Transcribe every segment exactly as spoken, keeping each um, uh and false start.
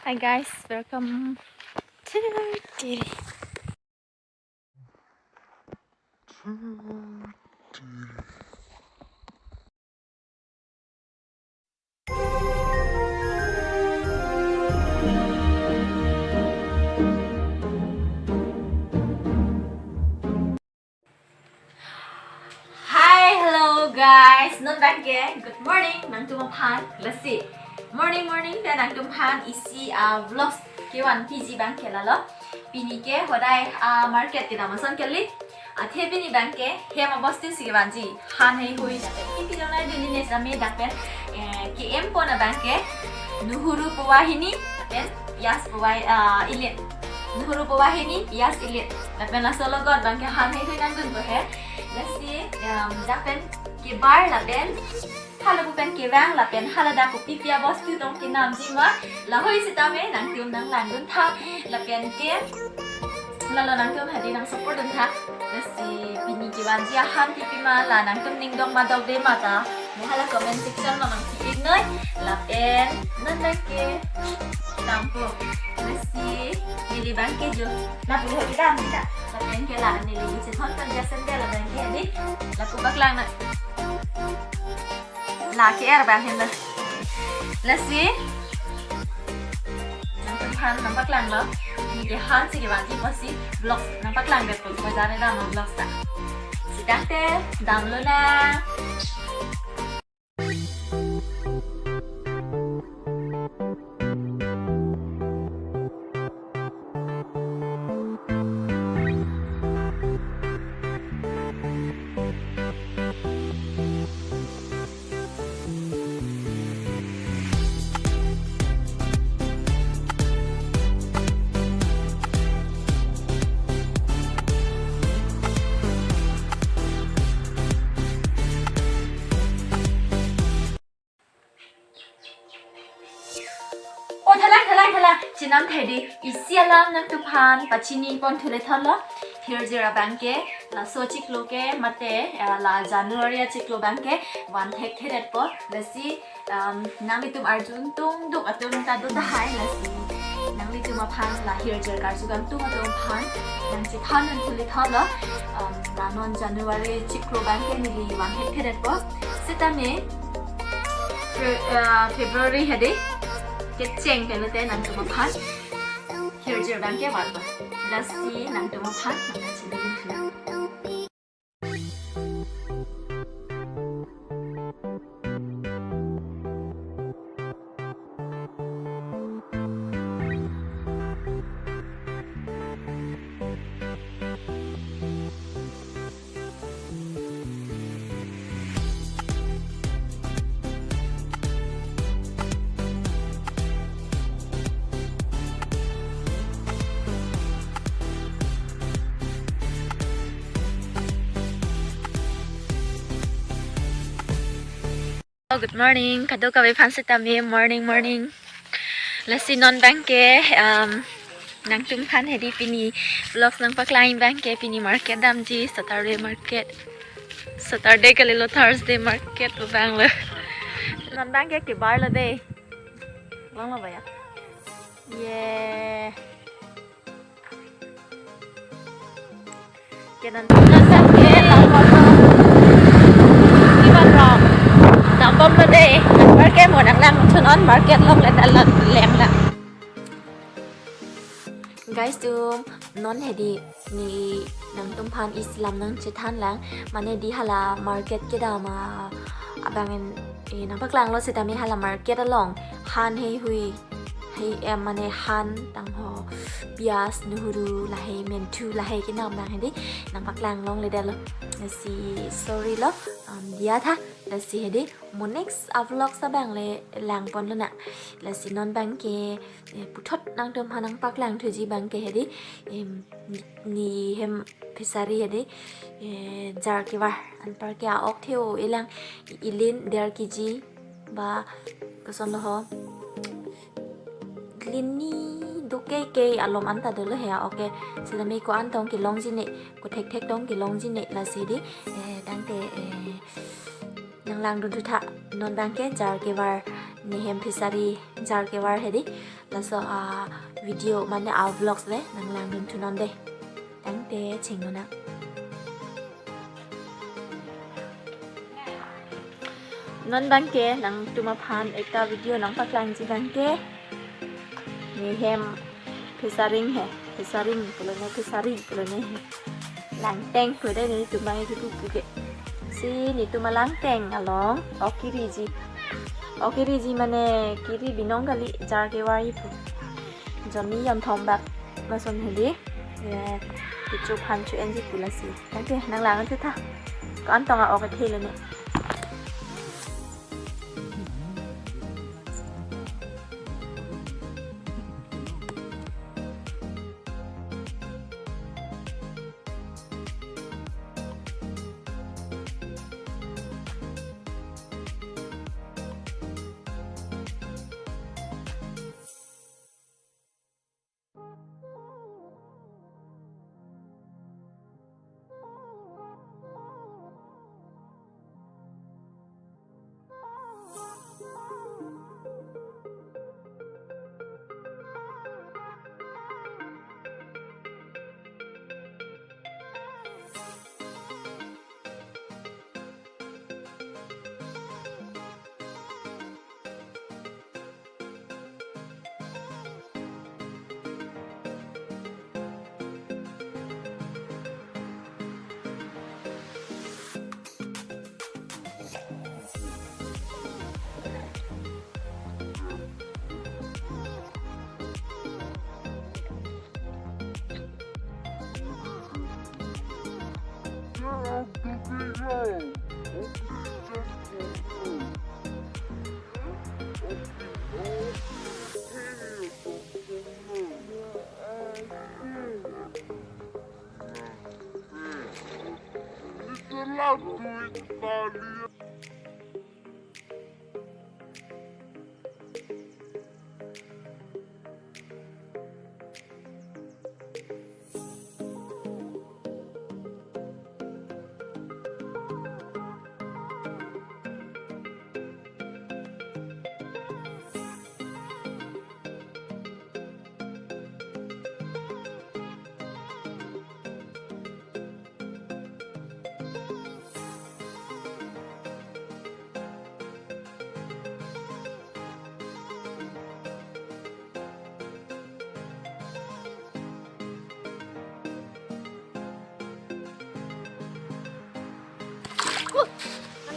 Hi guys, welcome to Tiri. Hi, hello guys. Non abangke, good morning nangtum aphan. Lasi morning morning pen nangtum aphan isi a vlogs kevan piji abangke lalo. Pini ke hodai a market kedam ason kali. Athe pini abangke hem abosti si kevanji, han heihui. Pini jona duni ne sami dak pen, eh, ke em pon abangke nuhuru puwa hini pen piyas puwa, ah, ilit. Nuhuru puwa hini, piyas ilit. Lapen laso logot abangke han heihui nangdunpo he. Lasi, um, dak pen kebar lapen hala pu pen kevang lapen hala dak kopi pi abosti tong kenamji ma, lahei sitame nangtum nanglangdun tha. Lapen ke lalo nangtum hadi nang support dun tha. Lasi pini kevanji ahan pipi ma la nangtum ning dong ma dok de ma ta, mo hala comment section along nangpi-ik noi. Lapen non abangke kedampo. Lasi neli abangke jo. Na puli ho kedam kita. Lapen ke la neli chethan kan jasen ke la abangke hadi. Lapu paklang na. La ke er abang hem na. Lasi nangtum aphan nangpaklanglo. Pini ke han si kevanji apotsi vlogs nangpaklang det pon ko jane dam vlogs ta. Sitangte damlo na. O thalang, thalang, thalang. Chenam thai di. Isi alam nangtum aphan pachini pon thule thotlo. Hirjir abangke laso chiklo ke mate, eh, la January achiklo abangke van thekthedetpo. Lasi, um, nanglitum arjun tungduk atum ta do tahai lasi. Nanglitum aphan la hirjir karju kangtung atum aphan nangchethan un thule thotlo. Um, la non January chiklo abangke neli van thekthedetpo. Sitame Fe-, ah, February hedi kecheng kelote nangtum aphan hirjir abangke vanpo. Lasi nangtum aphan nangchini. Oh, good morning. Kadokave aphan sitame morning, morning. Lasi non abangke, um, nangtum aphan hedi pini vlogs nangpaklang abangke pini market damji, Saturday market. Saturday kalilo Thursday market abang lo. Non abangke kebar lo de. Abang lo ba ya. Ye. Kenan kenan ke lampot lo. Iban rong. Tampom lo de. Market mo nanglang thunon market along le dalan leng lang. Guys atum, non hedi ne nangtum aphan isi alam nangchethan lang. Mane di hala market kedam abang en, eh, nangpaklanglo sitame hala market along han heihui, hei em mane han tangho, piyas, nuhuru lahei, menthu lahei kenam abang hedi nangpaklang longledetlo. Lasi sorry lo, um, diya tha. Lasi hedi mo next a vlogs abang le lang pon lonang. Lasi non abangke, eh, puthot nangtum aphan nangpaklang thuji abangke hedi, em, ne hem fishery hedi, eh, jar kevar anparke a-ok the-o elang, ilin der kg ba koson lo ho, ilin ni do kei kei alom anta dolo he a-ok ke. Sitame ko-an tong kelongji ne, ko thekthek tong kelongji ne lasi di, eh, tangte, eh, Nang langdun thu tha, non abangke jar kevar, nehem phisari jar kevar hedi. Laso a video mane a vlogs le nang langdun thu non dei. Tangte chingno nang. Non abangke nangtum aphan ekta video nangpaklangji abangke nehem phisari he, phisari pulo ne, phisari pulo ne he. Langteng pu dei netum abang kipu puke. Si netum alangteng along ok kiriji. Ok kiriji mane kiri binong kali, jar kevar pu. Jonni jonthom bak lason hedi. Ye, kecho aphan cho-enji pu lasi. Tangte nang lang thu tha. Ko-an tong a ok kethe lo ne.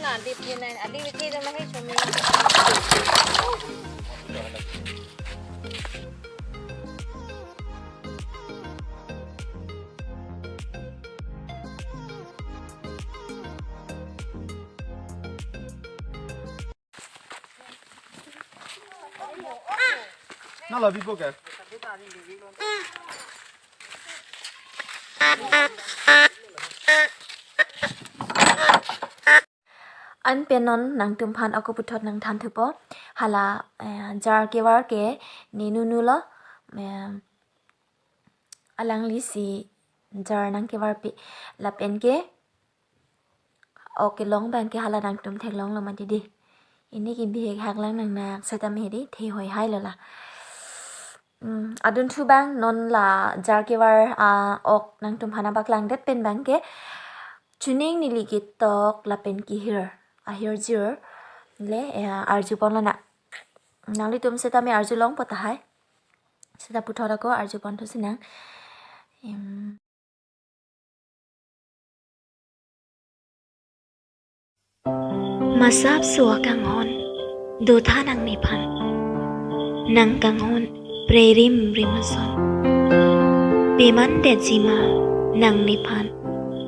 Ana dip ye nai, adi wiki do mahi sumi. Na labi ko ke? Anpen non nangtum aphan ako puthot nangthan thupo. Hala, eh, jar kevar ke ne nunu lo, eh, alangli si jar nangkevarpi lapen ke ok kelong abangke hala nangtum theklong lo mati dei. Pini ke bihek hak lang nangnak setame hedi, thehoi hai lo la. Hmm, adun thu abang non la jar kevar, ah, ok nangtum aphan nangpaklangdet pen abangke chuning neli ketok lapen kehir, ahirjir le, eh, arjupon lonang. Nanglitum setame arjulongpo tahai. Seta puthot ako arjupon thusi nang. Em. Masapso akanghon dotha nangnephan. Nangkanghon prerim rim ason. Pemandetji ma nangnephan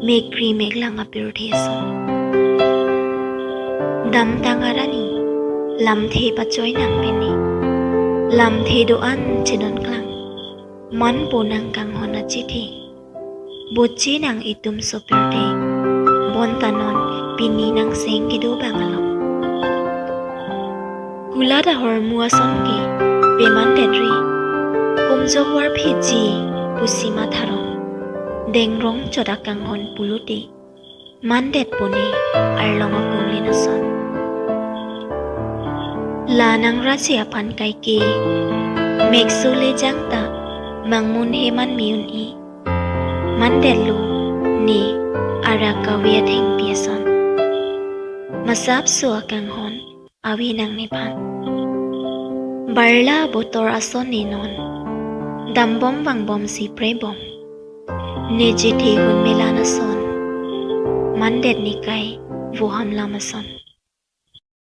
mekri meklang apirthe ason. Damtang arani lamthe pachoi nang pini. Lamthe do-an chedonklang. Manpo nangkanghon achethe. Boche nang itum sopirthe. Bonta non pini nangseng kedo abang along. Kulat ahormu ason ke pemandetri. Kumjok varphitji pusi matharong. Dengrong chot akanghon pulote. Mandet pu ne arlong akunglin ason. La nangraji aphan kaike, mekso lejang ta mangmun he man mi un-e. Mandetlo ne arak kave athengpi ason. Masapso akanghon ave nangne aphan. Barla botor ason ne non, dambom vangbom si prebom. Ne jethe hun melan ason, mandet ne kai voham lam ason.